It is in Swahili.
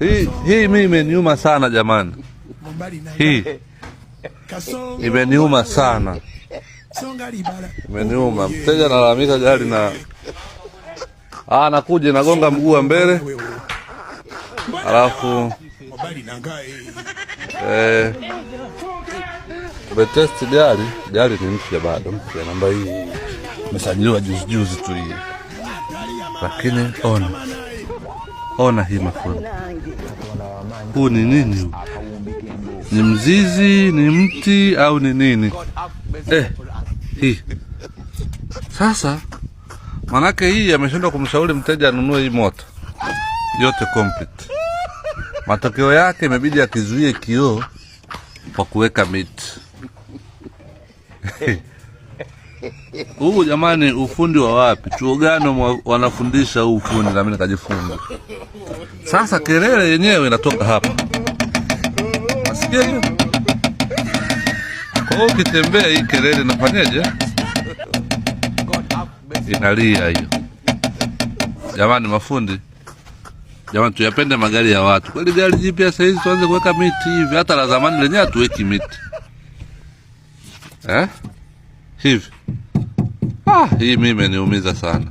Hii mimi imeniuma sana jamani, hii imeniuma sana, imeniuma. Mteja analalamika gari na nakuja nagonga mguu wa mbele, alafu umetest gari. Gari ni mpya bado, mpya, namba hii imesajiliwa juzi juzi tu hii, lakini ona ona hii mafundi, huu ni nini huu? Ni mzizi, ni mti au ni nini? Hii sasa, manake hii ameshindwa kumshauri mteja anunue hii moto yote complete. Matokeo yake imebidi akizuie kioo kwa kuweka miti. Huu jamani, ufundi wa wapi? Chuo gani wanafundisha huu ufundi? Na mimi nikajifunza. Sasa kelele yenyewe inatoka hapa, nasikia hiyo. Kwa hiyo ukitembea hii kelele inafanyaje? Inalia hiyo. Jamani mafundi, jamani, tuyapende magari ya watu kweli. Gari jipya sasa hizi tuanze kuweka miti hivi? Hata la zamani lenyewe hatuweki miti eh? Hivi hii mimi imeniumiza sana.